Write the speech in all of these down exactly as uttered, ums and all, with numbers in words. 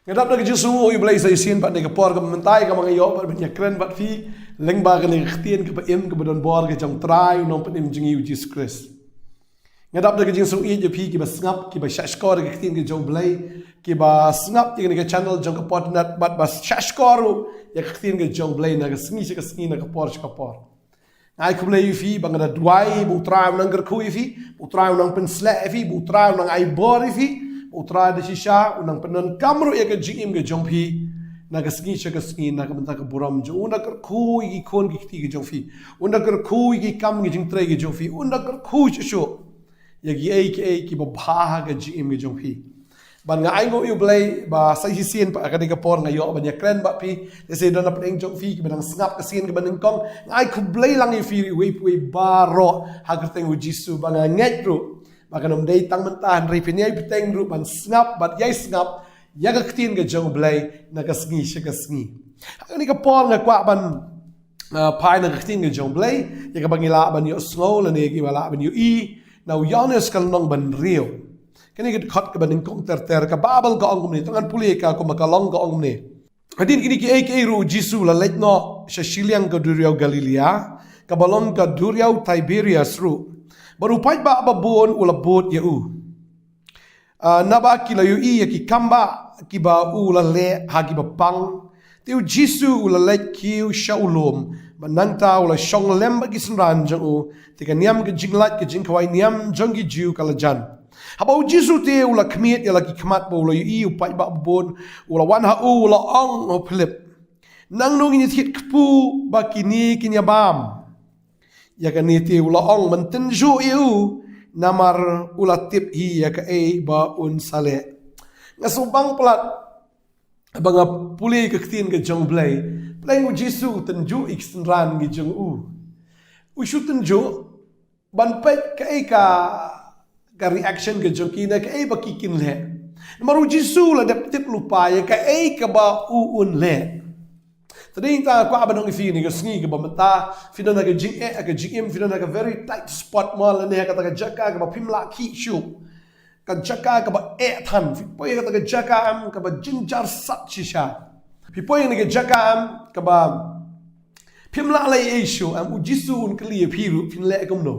Nga dap da ka jingsngew ïa U Blei sa shisien pat na ka por kaba mynta kaba nga ïoh pat ban ïakren bad phi lyngba kane ka ktien kaba im kaba don bor ka jong U Trai u Nongpynim jong ngi U Jisu Khrist. Nga dap da ka jingsngew ïeit ïa phi kiba sngap, kiba shahshkor ïa ka ktien ka jong U Blei, kiba sngap ïa kane ka channel jong ka Podynat bad ba shahshkor ruh ïa ka ktien ka jong U Blei na ka sngi sha ka sngi, na ka por sha ka por. Nga ai khublei ïa phi ba nga da duwai ba U Trai un nang kyrkhu ïa phi, ba U Trai un nang pynshlur ïa phi, ba U Trai un nang ai bor ïa phi, ba U Trai da shisha un nang pyndonkam ruh ïa ka jingim ka jong phi na ka sngi sha ka sngi na ka bynta ka burom jong u. Un da kyrkhu ïa ki khun ki kti ki jong phi, un da kyrkhu ïa ki kam ki jingtrei ki jong phi, un da kyrkhu shuh shuh ïa kiei kiei kiba bha ha ka jingim ka jong phi. Bad nga ai nguh ïa U Blei ba sa shisien pat ha kane ka por nga ïoh ban ïakren bad phi. Lehse don na pdeng jong phi kiba dang sngap ka sien kaba nyngkong, nga ai khublei lang ïa phi ruh iwei pa iwei baroh ha ka kyrteng U Jisu. Ba nga ngeit ruh ba kan ym dei tang mynta hynrei phin ïai bteng ruh ban sngap bad ïai sngap ïa ka ktien ka jong U Blei na ka sngi sha ka sngi. Ha kane ka por nga kwah ban ah, phai na ka ktien ka jong U Blei ïa kaba ngi lah ban ïohsngew lane kiba lah ban ïohi na u Ïoannis ka lynnong ba hynriew. Kane ka dkhot kaba nyngkong ter ter, ka Baibl ka ong kumne, to ngan pule ka kumba ka long ka ong kumne. Hadien kine kiei kiei ruh U Jisu u la leit noh sha shiliang ka duriaw Galilea, kaba long ka duriaw Tiberias ruh. Bad u paidbah babun u la bud ïa u. Ah, naba ki la ïohi ïa ki kam bah kiba u la leh ha kiba pang. Te U Jisu u la leit kiew sha u lum, bad nangta u la shong lem bad ki synran jong u. Te ka niam ka jinglait ka jingkhawai niam jong ki Jiw ka la jan. Haba U Jisu te u la khmied ïa la ki khmat bad u la ïohi u paidbah babun, u la wan ha u, u la ong ha u Philip, "Nangno ngin ïa thied kpu ba kine kin ïa bam?" Ïa kane te u la ong, "Men tynjuh ïa u, namar u la tip hi ïa kaei ba un sa leh." Nga sngewbang palat ba nga pule ka ktien ka jong U Blei. Pleng U Jisu u tynjuh ïa ki synran ki jong u. U shu tynjuh ban peit kaei ka, ka reaction ka jong ki, ne kaei ba ki kin leh. Namar U Jisu u la dep tip lypa ïa kaei kaba u un leh. Te dei nangta nga kwah ban ong ïa phi kane ka sngi kaba mynta phi don ha ka jingeh, ha ka jingim, phi don ha ka very tight spot mo, lane ha kata ka jaka kaba phim lah khih shuh. Ka jaka kaba eh than, phi poi ha kata ka jaka em kaba jynjar sat shisha. Phi poi ha kane ka jaka em kaba phim lah leh ei ei shuh em, U Jisu un kylli ïa phi ruh, phin leh kumno?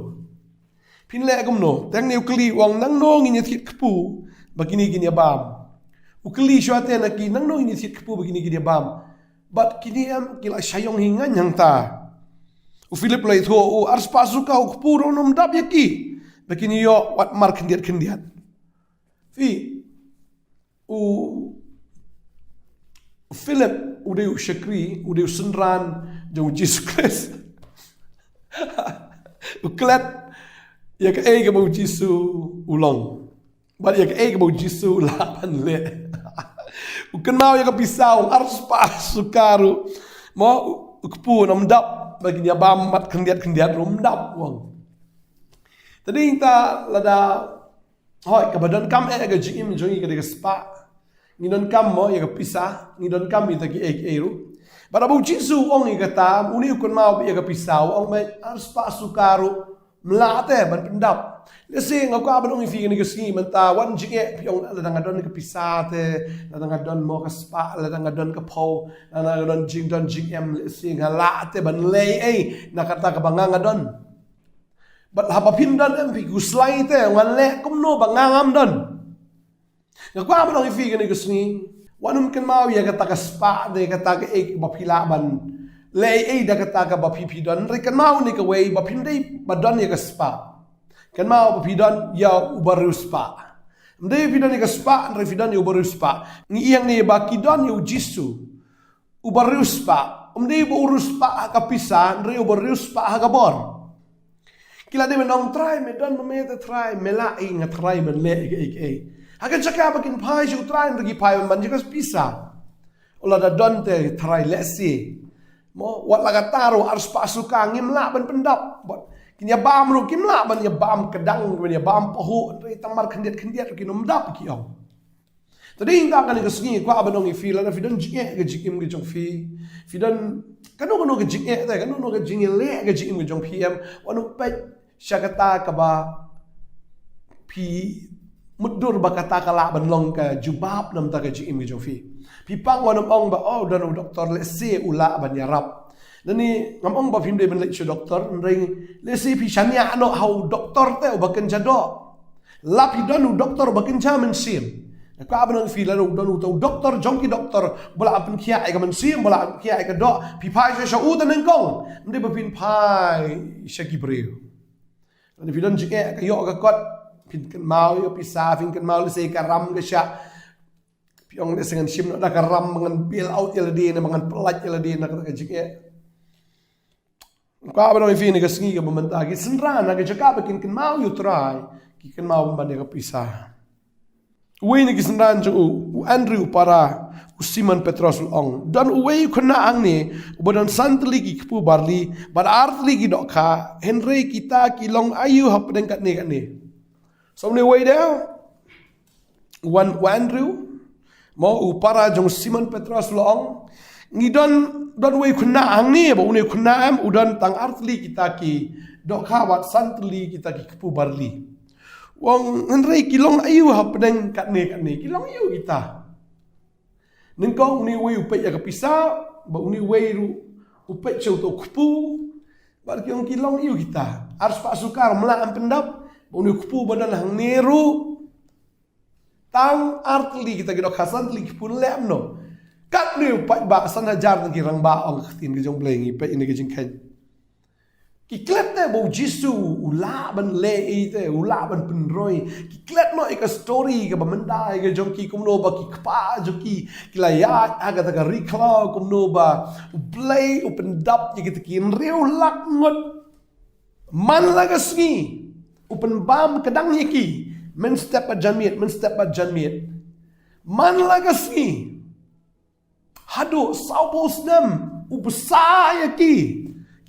Phin leh kumno? Te hangne u kylli u ong, "Nangno ngin ïa thied kpu ba kine kin ïa bam?" U kylli shuwa te na ki, "Nangno ngin ïa thied kpu ba kine kin ïa bam?" Bad kine em ki la shah ïong hi ngaiñ hangta. U Philip u la ïathuh, "U arspah suka u kpu ruh un ym dap ïa ki ba kin ïoh wat mar khyndiat khyndiat." Phi, u Philip u dei u shakri, u dei u synran jong U Jisu Khrist. U klet ïa kaei kaba U Jisu u long bad ïa kaei kaba U Jisu u lah ban leh. U kynmaw ïa ka pisa, u ong, "Arspah suka ruh mo, u kpu un ym dap, ba kin ïa bam mat khyndiat khyndiat ruh ym dap," u ong. Te dei nangta lada Hooid, kaba donkam eh ha ka jingim jong ngi ka dei ka spah. Ngi donkam mo ïa ka pisa, ngi donkam ïa kita kiei kiei ruh. Bad haba U Jisu u ong ïa kata, une u kynmaw beit ïa ka pisa, u ong, "Mei, arspah suka ruh ym lah te ban pyndap." Lehse nga kwah ban ong ïa phi kane ka sngi mynta, wan jingeh phi ong, "Lada nga don ka pisa te, lada nga don mo ka spah, lada nga don ka phew, lada nga don jingdon jingem, lehse nga lah te ban leh ei na kata kaba nga nga don." Bad haba phim don em phi khuslai te, ngan leh kumno ba nga ngam don? Nga kwah ban ong ïa phi kane ka sngi, wat nym kynmaw ïa kata ka spah ne kata kaei ba phi lah ban leh ei ei da kata kaba phi phi don. Hynrei kynmaw ne kawei ba phim dei ba don ïa ka spah. Kynmaw ba phi don ïa uba riewspah. Ym dei phi don ïa ka spah, hynrei phi don ïa uba riewspah. Ngi ïeng ne ba ki don ïa U Jisu. Uba riewspah, ym dei ba u riewspah ha ka pisa, hynrei uba riewspah ha ka bor. Ki la dei ban ong, "Trai, me don ma me te Trai, me lah ei, nga trai ban leh ei ei ei." Ha ka jaka ba kin phai sha u Trai, hynrei ki phai ban ban ïa ka pisa. U la da don te Trai lehse. Mo, wat la kata ruh arspah suka ngim lah ban pyndap. Bad kin ïa bam ruh kim lah ban ïa bam kdang, ban ïa bam pahuh, hynrei tang mar khyndiat khyndiat ruh kin ym dap ki ong. Te dei nangta kane ka sngi kwah ban ong ïa phi, lada phi don jingeh ka jingim ka jong phi. Phi don kano kano ka jingeh te, kano kano ka jingeh leh ka jingim ka jong phi em. Wat nym peit sha kata kaba phi mutdur ba kata ka lah ban long ka jubab namar ka jingim ka jong phi. Phi pang wat nym ong ba, oh, don u doktor, lehse u lah ban ïarap. Nangne ngam ong ba phim dei ban leit sha u doktor, hynrei lehse phi shaniah noh ha u doktor te uba kynja doh. Lada phi don u doktor uba kynja mynsiem, nga kwah ban ong ïa phi, lada don uta u doktor jong ki doktor uba lah ban pynkhiah ïa ka mynsiem, uba lah ban pynkhiah ïa ka doh, phi phai sha, sha uta nyngkong, ym dei ba phin phai sha ki briew. Lada phi don jingeh ka ïoh ka kot, phin kynmaw ïa ka pisa, phin kynmaw lehse ka ram ka shah. Phi ong lehse ngan shim noh da ka ram ba ngan bail out ïa lade ne ba ngan pyllait ïa lade na kata ka jingeh. Nga kwah ban ong ïa phi, ha kane ka sngi kaba mynta, ki synran ha ka jaka ba kin kynmaw ïa u Trai, ki kynmaw ban ïa ka pisa. Uwei na ki synran jong u, u Andrew u para u Simon Petros, u la ong, don uwei u khynnah hangne uba don san tylli ki kpu barli bad ar tylli ki dohkha, hynrei kita ki long aïu hapdeng katne katne? So une uwei de, u An-, u Andrew, mo, u para jong u Simon Petros, u la ong, ngi don, don uwei u khynnah hangne, bad une u khynnah em u don tang ar tylli kita ki dohkha bad san tylli kita ki kpu barli. U ong, hynrei ki long aïu hapdeng katne katne? Ki long aïu kita? Nyngkong une uwei u peit ïa ka pisa, bad une uwei ruh u peit sha uto u kpu, bad ki ong, ki long aïu kita? Ar spah sukar ym lah ban pyndap, bad une u kpu ba don hangne ruh tang ar tylli kita ki dohkha, san tylli ki kpu, leh kumno? Katne u paidbah, san hajar tang ki rangbah, ong ka ktien ka jong U Blei, ngi peit ïa kane ka jingkheiñ. Ki klet te ba u Jisu u lah ban leh ei te, u lah ban pynroi. Ki klet noh ïa ka story kaba mynta ïa ka jong ki, kumno ba ki kpa jong ki ki la ïaid ha kata ka ri khlaw, kumno ba U Blei u pyndap ïa kita ki hynriew lak ngut. Man la ka sngi u pynbam kdang ïa ki, mynstep bad janmiet, mynstep bad janmiet. Man la ka sngi, haduh sawphew snem u bsa ïa ki.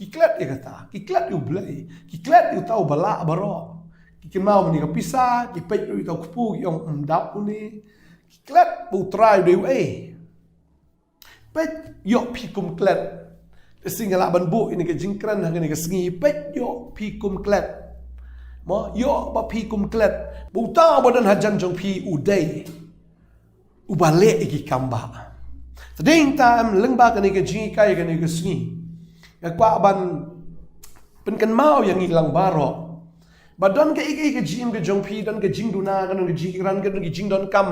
Ki klet ïa kata, ki klet ïa U Blei, ki klet ïa uta uba lah baroh. Ki kynmaw mynne ka pisa, ki peit ruh ïa uta u kpu, ki ong, ym dap une. Ki klet ba u Trai u dei uei. Peit ïoh phi kum klet. Te shisha nga lah ban buh ïa kane ka jingkren ha kane ka sngi, peit ïoh phi kum klet. Mo, ïoh ba phi kum klet ba uta uba don hajan jong phi u dei uba leh ïa ki kam bah. Te dei tang lyngba kane ka jinghikai kane ka sngi, nga kwah ban pynkynmaw ïa ngi lang baroh ba don kaei kaei ka jingim ka jong phi, don ka jingduna, ka don ka jingkren, ka don ka jingdonkam,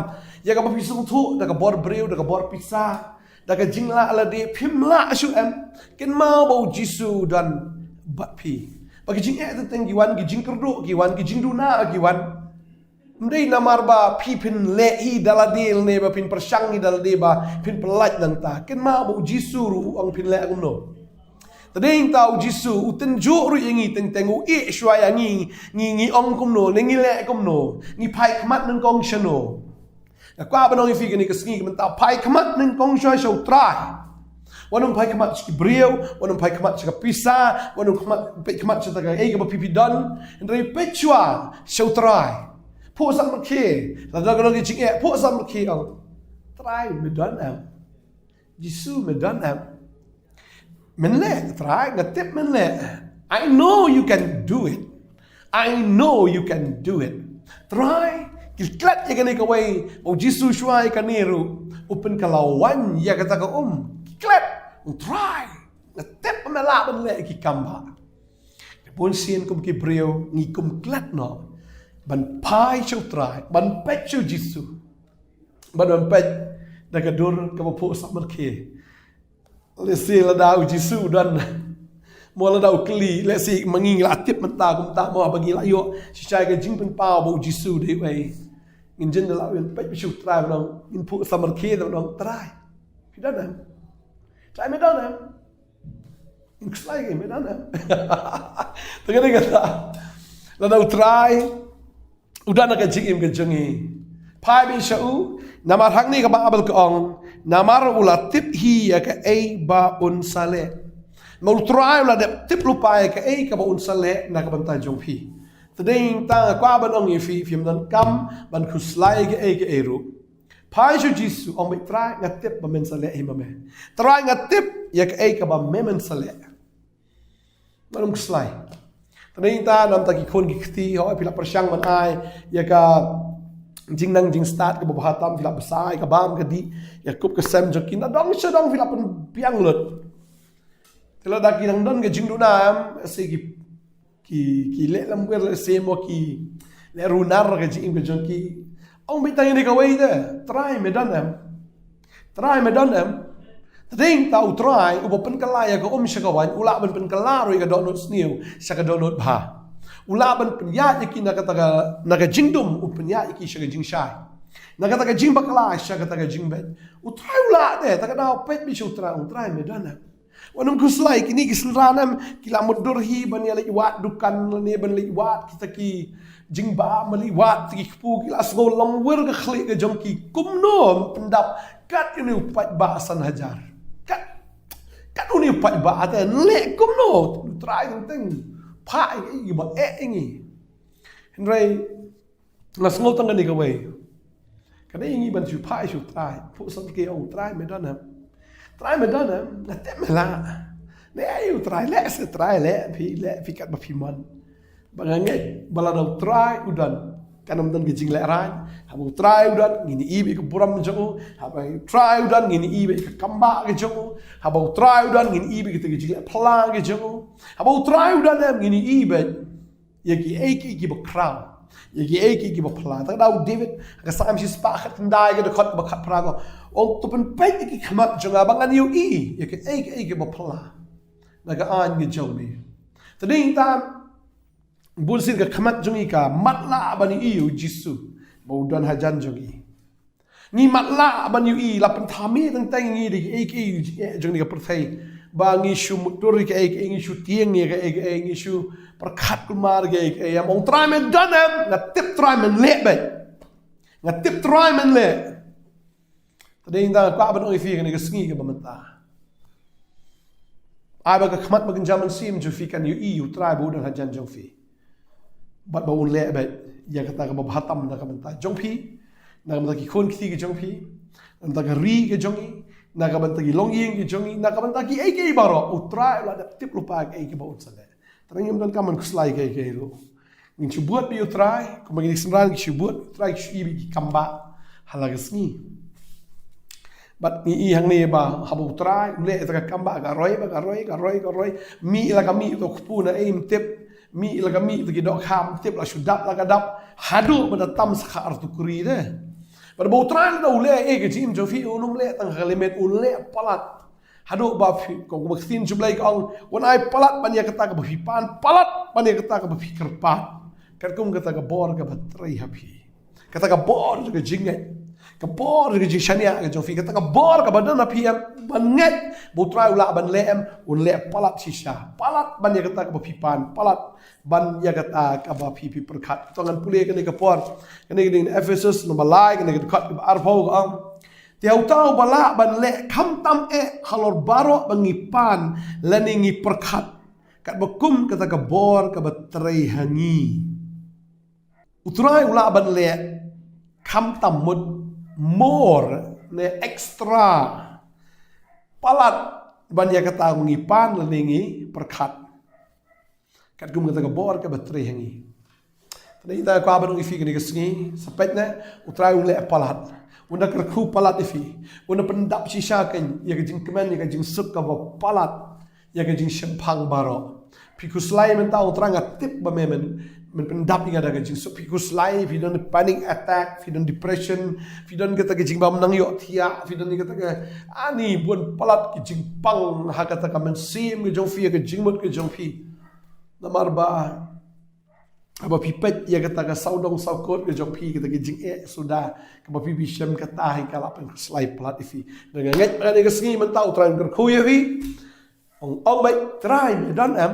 ïa kaba phi sngewthuh, da ka bor briew, da ka bor pisa, da ka jinglah lade, phim lah shuh em. Kynmaw ba u Jisu u don bad phi. Ba ki jingeh teng teng ki wan, ki jingkyrduh ki wan, ki jingduna ki wan. Ym dei namar ba phi phin leh hi da lade ne ba phin pyrshang hi da lade ba phin pyllait nangta. Kynmaw ba u Jisu ruh u ong phin leh kumno. Te dei tang u Jisu u tynjuh ruh ïa ngi teng teng, u ïeh shuwa ïa ngi, ngi, ngi ong kumno ne ngi leh kumno, ngi phai khmat nyngkong shano. Nga kwah ban ong ïa phi kane ka sngi ka mynta, phai khmat nyngkong shuwa sha u Trai. Wat nym phai khmat sha ki briew, wat nym phai khmat sha ka pisa, wat nym khmat, peit khmat sha kata kaei kaba phi phi don. Hynrei peit shuwa sha u Trai. Phuh samrkhie, lada ka don ka jingeh, phuh samrkhie, ong, Trai, me don em? Jisu, me don em? Men leh, Trai, nga tip men leh. I know you can do it. I know you can do it. Trai, ki klet ïa kane kawei, u Jisu shuwa ïa kane ruh u pynkylla waiñ ïa kata ka um. Ki klet, Trai, nga tip me lah ban leh ki kam bah. Te bun sien kum ki briew ngi kum klet noh ban phai sha u Trai, ban peit sha u Jisu. Ban, ban peit da ka dur kaba phuh samrkhie. Lehse lada u Jisu u don, mo, lada u kylli, lehse ma ngi ngi la tip mynta kumta, mo, ba ngi la ïoh shisha ka jingpynpaw ba u Jisu u dei uei, ngin jin da lah ban peit sha u Trai, ban ong, ngin phuh samrkhie, ban ong, Trai, phi don em? Trai, me don em? Ngin khuslai, me don em? Te kane kata, lada u Trai u don ha ka jingim ka jong ngi, phai beit sha u. Namar hangne ka Baibl ka ong, namar u la tip hi ïa kaei ba un sa leh. Namar u Trai u la dep tip lypa ïa kaei kaba un sa leh na ka bynta jong phi. Te dei tang nga kwah ban ong ïa phi, phim donkam ban khuslai kaei kaei ruh. Phai sha u Jisu, ong beit, Trai, nga tip ba men sa leh hi ma me. Trai, nga tip ïa kaei kaba me men sa leh. Ngan ym khuslai. Te dei tang namar ki khun ki kti, hooid phi la pyrshang ban ai ïa ka, jingnang jingstad kaba bha tam, phi la bsa ïa ka bam ka dih, ïa ka kup ka sem jong ki, nadong shadong phi la pynbiang lut. Te lada ki dang don ka jingduna em, se ki, ki, ki leh lamwir leh sem, ki leh runar ka jingim ka jong ki. Ong beit tang ïa kane kawei te, Trai me don em? Trai me don em? Te dei ta U Trai uba pynkylla ïa ka um sha ka waiñ, u lah ban pynkylla ruh ïa ka dohnud sniew sha ka dohnud bha. U lah ban pynïaid ïa ki na kata ka, na ka jingdum, u pynïaid ïa ki sha ka jingshai. Na kata ka jingbakla sha kata ka jingbeit. U Trai u lah te, ta ka daw peit beit sha U Trai, U Trai me don em? Wat nym khuslai, kine ki synran em, ki la mutdur hi ban ïa leit wad dukan ne ban leit wad kita ki jingbam, ban leit wad kita ki kpu, ki la sngew lamwir ka khlieh ka jong ki, kumno ym pyndap kat ïa une u paidbah san hajar. Kat, kat une u paidbah te, leh kumno, Trai teng teng phah ïa kiba eh ïa ngi. Hynrei nga sngew tang kane kawei. Ka dei ïa ngi ban shu phah sha U Trai. Phuh san ki ong, Trai me don em? Trai me don em? Nga tip me lah. Ne ai U Trai, leh se Trai, leh phi, leh phi katba phi mon. Ba nga ngeit ba lada U Trai u don, kan ym don ka jinglehrain. Haba U Trai u don, ngin ïohi beit ïa ka burom jong u. Haba U Trai u don, ngin ïohi beit ïa ka kambah ka jong u. Haba U Trai u don, ngin ïohi beit ïa ka jingleh phylla ka jong u. Haba U Trai u don em, ngin ïohi beit ïa kiei kiei kiba khraw, ïa kiei kiei kiba phylla. Ta ka daw David, ha ka Salm shispah khatkhyndai, ka dkhot kaba khatphra, ka ong, to pynpeit ïa ki khmat jong nga ba ngan ïohi ïa kiei kiei kiba phylla na ka aiñ ka jong me. Te dei tang, bunsien ka khmat jong ngi ka matlah ban ïohi ïa U Jisu ba u don hajan jong ngi. Ngi matlah ban ïohi, la pynthame teng teng ïa ngi da kiei kiei, eh, jong kane ka pyrthei. Ba ngi shu mutdur ïa kiei kiei, ngi shu tieng ïa kiei kiei, ngi shu pyrkhat kulmar ïa kiei kiei. Ym ong, Trai me don em? Nga tip Trai men leh beit. Nga tip Trai men leh. Te dei tang nga kwah ban ong ïa phi kane ka sngi kaba mynta, ai ba ka khmat ba kynja mynsiem jong phi kan ïohi ïa U Trai ba u don hajan jong phi. Bad ba un leh beit ïa kata kaba bha tam na ka bynta jong phi, na ka bynta ki khun kti ki jong phi, na ka bynta ka ri ka jong ngi, na ka bynta ki longïing ki jong ngi, na ka bynta kiei kiei baroh. U Trai u la dep tip lypa ïa kiei kiba un sa leh. Te ngim donkam ban khuslai kiei kiei ruh. Ngin shu bud beit ïa U Trai, kumba kine ki synran ki shu bud ïa U Trai, ki shu ïohi beit ïa ki kambah ha la ka sngi. Bad ngi i hangne ba haba U Trai u leh ïa ka kambah, ka roi bad ka roi, ka roi, ka roi. Mih la ka mih, to kpu na ei ym tip. Mih la ka mih, to ki dohkha ym tip, la shu dap la ka dap. Haduh ba da tam sa khatar tukri te. Bad ba U Trai lada u leh ïa ka jingim jong phi, un ym leh tang ha ka limit, un leh palat. Haduh ba phi, ko, ko ba ka ktien jong U Blei ka ong, un ai palat ban ïa kata kaba phi pan, palat ban ïa kata kaba phi kyrpad. Katkum kata ka bor kaba trei ha phi. Kata ka bor jong ka jingngeit. Ka bor jong ka jingshaniah ka jong phi. Kata ka bor kaba don ha phi em, ban ngeit ba U Trai u lah ban leh em, un leh palat shisha. Palat ban ïa kata kaba phi pan, palat ban ïa kata kaba phi, phi pyrkhat. To ngan pule kane ka por. Kane ka dei na Ephesus lynnong ba lai, kane ka dkhot kaba arphew ka ong, te uta uba lah ban leh khamtam eh halor baroh ba ngi pan lane ngi pyrkhat, katba kum kata ka bor kaba trei ha ngi. U Trai u lah ban leh khamtam, mut more ne extra, palat ban ïa kata ba ngi pan lane ngi pyrkhat, katkum kata ka bor kaba trei ha ngi. Te dei tang nga kwah ban ong ïa phi kane ka sngi, sa peit ne, U Trai un leh palat. Un da kyrkhu palat ïa phi. Un da pyndap shisha kein ïa ka jingkmen, ïa ka jingsuk kaba palat, ïa ka jingshemphang baroh. Phi khuslai mynta, U Trai nga tip ba me men, men pyndap ïa nga da ka jingsuk. Phi khuslai, phi don panic attack, phi don depression, phi don kata ka jingbym nang ïohthiah, phi don kata ka, ani bun palat ka jingpang ha kata ka mynsiem ka jong phi, ha ka jingmut ka jong phi. Namar ba haba phi peit ïa kata ka sawdong sawkut ka jong phi, kata ka jingeh suda kaba phi, phi shem, kata hi ka la pynkhuslai palat ïa phi. Te nga ngeit ba kane ka sngi mynta U Trai un kyrkhu ïa phi. Ong, ong beit, Trai me don em?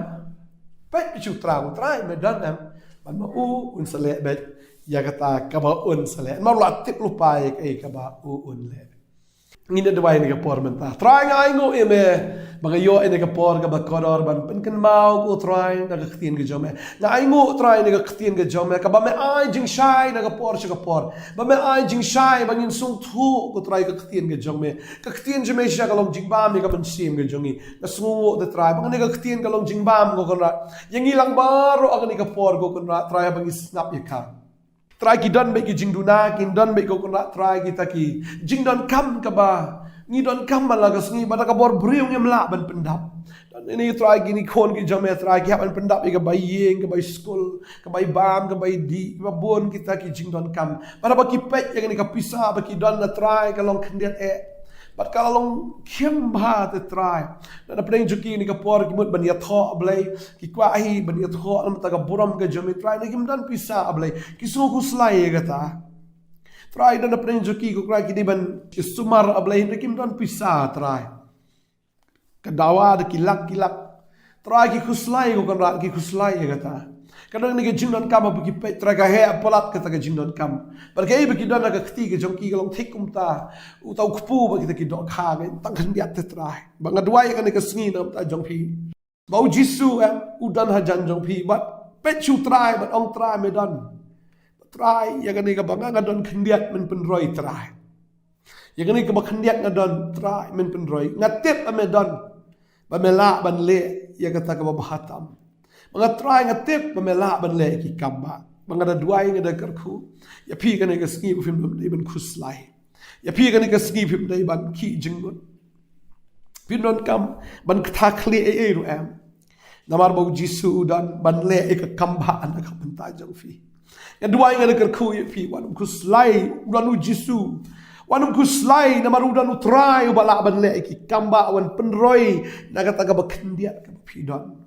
Peit beit sha U Trai, Trai me don em? Ban ba u un sa leh beit ïa kata kaba un sa leh. Namar u la tip lypa ïa kaei kaba u un leh. Ngin ïa duwai ha kane ka por mynta. Trai, nga ainguh ïa me ba nga ïoh ïa kane ka por kaba kordor ban pynkynmaw, ko Trai, na ka ktien ka jong me. Nga ainguh, Trai, ïa kane ka ktien ka jong me, kaba me ai jingshai na ka por sha ka por. Ba me ai jingshai ba ngin sngewthuh, ko Trai, ka ktien ka jong me. Ka ktien jong me shisha ka long jingbam ïa ka mynsiem ka jong ngi. Nga sngewnguh te, Trai, ba kane ka ktien ka long jingbam, ko Kynrad, ïa ngi lang baroh ha kane ka por, ko Kynrad, Trai, haba ngi sngap ïa ka. Trai ki don bad ki jingduna, ki don bad ko Kynrad Trai kita ki jingdonkam kaba ngi donkam man la ka sngi, bad da ka bor briew ngim lah ban pyndap. Don ini Trai kine khun ki jong me Trai ki hap ban pyndap ïa ka bai ïing, ka bai skul, ka bai bam, ka bai dih, kaba bun kita ki jingdonkam. Bad haba ki peit ïa kane ka pisa ba ki don na Trai ka long khyndiat eh. Bad ka long khim bha te Trai. Na pdeng jong ki kane ka por ki mut ban ïathoh Blei, ki kwah hi ban ïathoh namar ta ka burom ka jong me Trai, na kim don pisa Blei. Ki sngew khuslai ïa kata. Trai, don na pdeng jong ki ko Trai ki dei ban ki sumar Blei, na kim don pisa Trai. Ka dawa da ki lak ki lak. Trai ki khuslai ko Kynrad, ki khuslai ïa kata. Ka don kane ka jingdonkam ba ki peit Trai ka heh palat kata ka jingdonkam. Bad kaei ba ki don ha ka kti ka jong ki ka long thik kumta. Uta u kpu ba kita ki dohkha ka tang khyndiat te Trai. Ba nga duwai ïa kane ka sngi namar ta jong phi. Ba u Jisu em u don hajan jong phi bad peit shu Trai bad ong Trai me don. Trai ïa kane kaba nga nga don khyndiat men pynroi Trai. Ïa kane kaba khyndiat nga don Trai men pynroi. Nga tip ba me don. Ba me lah ban leh ïa kata kaba bha tam. Ba nga Trai nga tip ba me lah ban leh ki kam ba. Ba nga da duwai nga da kyrkhu. Ïa phi kane ka sngi ba phim dei ban khuslai. Ïa phi kane ka sngi phim dei ban ki jingmut. Phim donkam ban kata khlieh ei ei ruh em. Namar ba u Jisu u don ban leh ïa ka kam ba na ka bynta jong phi. Nga duwai nga da kyrkhu ïa phi, wat nym khuslai, u don u Jisu. Wat nym khuslai namar u don u Trai uba lah ban leh ïa ki kam ba, wan pynroi na kata kaba khyndiat kaba phi don.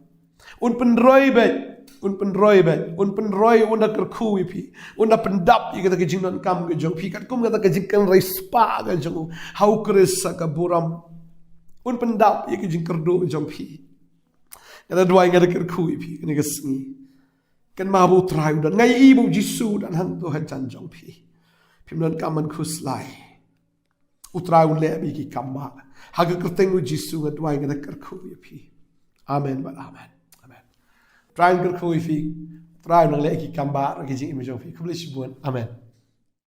Un pynroi bad, un pynroi bad, un pynroi, un da kyrkhu ïa phi. Un da pyndap ïa kata ka jingdonkam ka jong phi katkum kata ka jingkynrei spah ka jong u ha u Khrist ha ka burom. Un pyndap ïa ka jingkyrduh jong phi. Nga da duwai nga da kyrkhu ïa phi kane ka sngi. Kynmaw ba u Trai u don, nga ïohi ba u Jisu u don hangto hajan jong phi. Phim donkam ban khuslai. U Trai un leh bad ïa ki kam ba. Ha ka kyrteng u Jisu nga duwai nga da kyrkhu ïa phi. Amen bad amen. Amen. Trai un kyrkhu ïa phi. Trai un leh ïa ki kam ba ha ka jingim jong phi. Khublei shibun. Amen.